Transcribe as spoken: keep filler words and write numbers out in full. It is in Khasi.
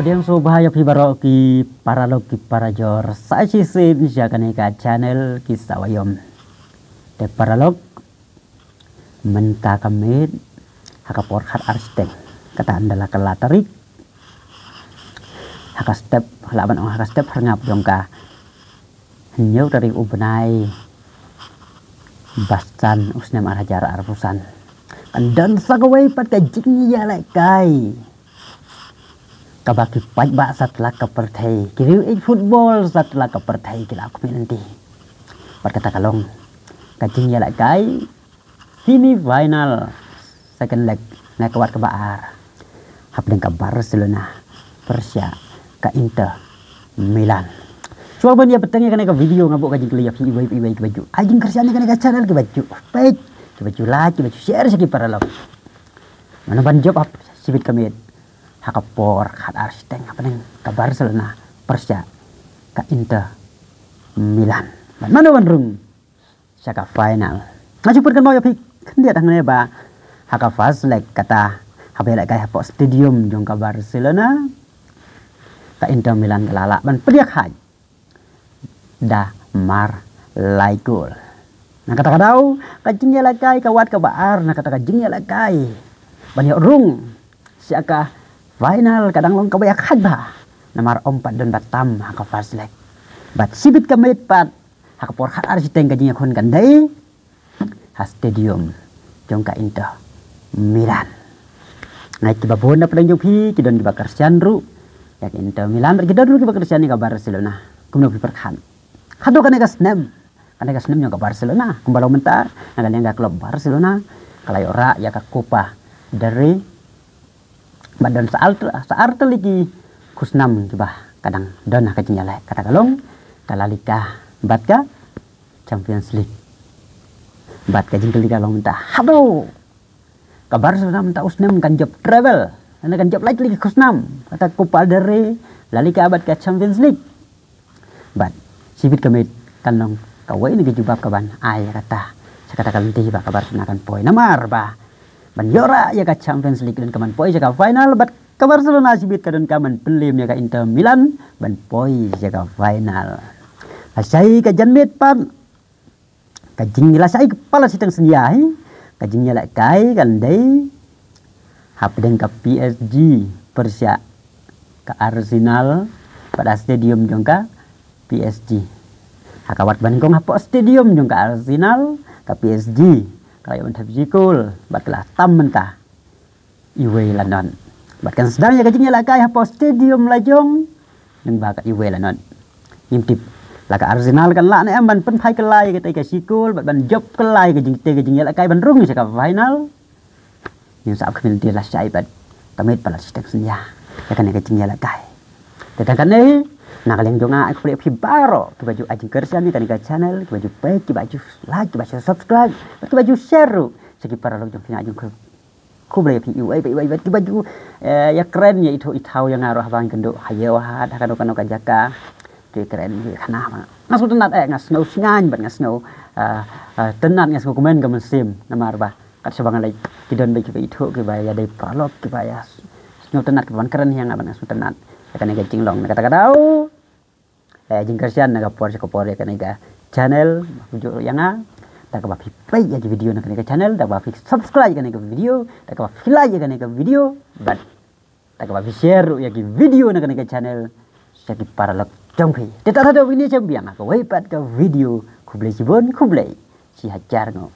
Ïa sngewbha ïa phi baroh ki paralok ki parajor sa shisien sha kane ka channel Ki Sawa Ïom. Te paralok, mynta ka miet ha ka por khat ar shiteng, kata ynda la ka la tarik, ha ka step, lah ban ong ha ka step hynñiewphew jong ka hynñiew tarik u bnai ba san u snem ar hajar arphew san, kan don sa kawei pat ka jingïalehkai kaba ki paidbah satlak ka pyrthei, ki riew ïeit football satlak ka pyrthei ki la khmih lynti. Bad kata ka long ka jingïalehkai semi final second leg na ka wat kaba ar hapdeng ka Barcelona pyrshah ka Inter Milan. Shuwa ban ïa bteng ïa kane ka video, nga buh ka jingkylli ïa phi iwei pa iwei kiba ju ai jingkyrshan ïa kane ka channel, kiba ju peit, kiba ju like, kiba ju share sha ki paralok. Mano ban jop hap shibit ka miet ha ka por khat ar shiteng hapdeng ka Barcelona pyrshah ka Inter Milan? Bad mano ban rung sha ka final? Nga shu pynkynmaw ïa phi khyndiat hangne ba ha ka first leg, kata haba ïalehkai hapoh stadium jong ka Barcelona, ka Inter Milan ka la lah ban pynïakhaid da mar lai gol. Na kata ka daw, ka jingïalehkai ka wat kaba ar na kata ka jingïalehkai ban ïoh rung sha ka final ka dang long kaba ïakhaid bha, namar ym pat don ba tam ha ka first leg. Bad shibit ka miet pat ha ka por khat ar shiteng ka jingïakhun kan dei ha stadium jong ka Inter Milan. Nga ngeit kiba bun na pdeng jong phi ki don kiba kyrshan ruh ïa ka Inter Milan, ki don ruh kiba kyrshan ïa ka Barcelona. Kumno phi pyrkhat? Haduh kane ka snem, kane ka snem jong ka Barcelona, kumba long mynta, na ka liang ka club Barcelona ka la ïoh rah ïa ka Copa del Rey. Bad don sa ar, sa ar tylli ki khusnam kiba ka dang don ha ka jingïaleh, kata ka long ka La Liga bad ka Champions League. Bad ka jingkylli ka long mynta, haduh ka Barcelona mynta u snem kan jop treble, lane kan jop lai tylli ki khusnam, kata Copa del Rey, La Liga bad ka Champions League. Bad shibit ka miet kan long kawei na ki jubab kaban ai ïa kata sha kata ka lynti ba ka Barcelona kan poi, namar ba ban ïoh rah ïa ka Champions League donkam ban poi sha ka final, bad ka Barcelona shibit ka donkam ban pynlem ïa ka Inter Milan ban poi sha ka final. Lashai ka janmiet pat, ka jing, lashai kpa la shiteng synñia hi, ka jingïalehkai kan dei hapdeng ka P S G pyrshah ka Arsenal, pat ha stadium jong ka P S G. Ha ka wat banyngkong hapoh stadium jong ka Arsenal, ka P S G ka la ïoh ban thep shi kol bad ka la tam mynta iwei la nod. Bad kan sdang ïa ka jingïalehkai hapoh stadium la jong lyngba ka iwei la nod. Ngim tip la ka Arsenal kan lah ne em ban pynphai kylla ïa katei ka shi kol bad ban jop kylla ïa ka jingtei ka jingïalehkai ban rung sha ka final. Ngin sa ap khmih lynti, lashai bad ka miet pat la shiteng synñia ïa kane ka jingïalehkai. Te tang katne, na ka liang jong nga, ai khublei ïa phi baroh kiba ju ai jingkyrshan ïa kane ka channel, kiba ju peit, kiba ju like, kiba ju subscribe bad kiba ju share ruh sha ki paralok jong phi. Nga ai jingkhublei ïa phi iwei pa iwei, bad kiba ju, eh, ïakren, ïa ithuh ithaw ïa nga ruh haba nga kynduh ha ïew ha hat, ha kano kano ka jaka. Ju ïakren, ju ïakhana, nga sngewtynnat, eh, nga sngew shngaiñ bad nga sngew, eh, eh, tynnat, nga sngew kmen ka mynsiem, namar ba kat shaba nga leit ki don bad kiba ithuh, kiba ïadei paralok, kiba ïa sngewtynnat, kiba wan kren ïa nga bad nga sngewtynnat ïa kane ka jinglong. Na kata ka daw, eh, jingkyrshan na ka por sha ka por ïa kane ka channel, ju ïa nga, da kaba phi peit ïa ki video na kane ka channel, da kaba phi subscribe ïa kane ka video, da kaba phi like ïa kane ka video, bad da kaba phi share ruh ïa ki video na kane ka channel sha ki paralok jong phi. Te ta ta da ïa kane ka channel, biang ha kawei pat ka video. Khublei shibun, khublei shihajar nguh.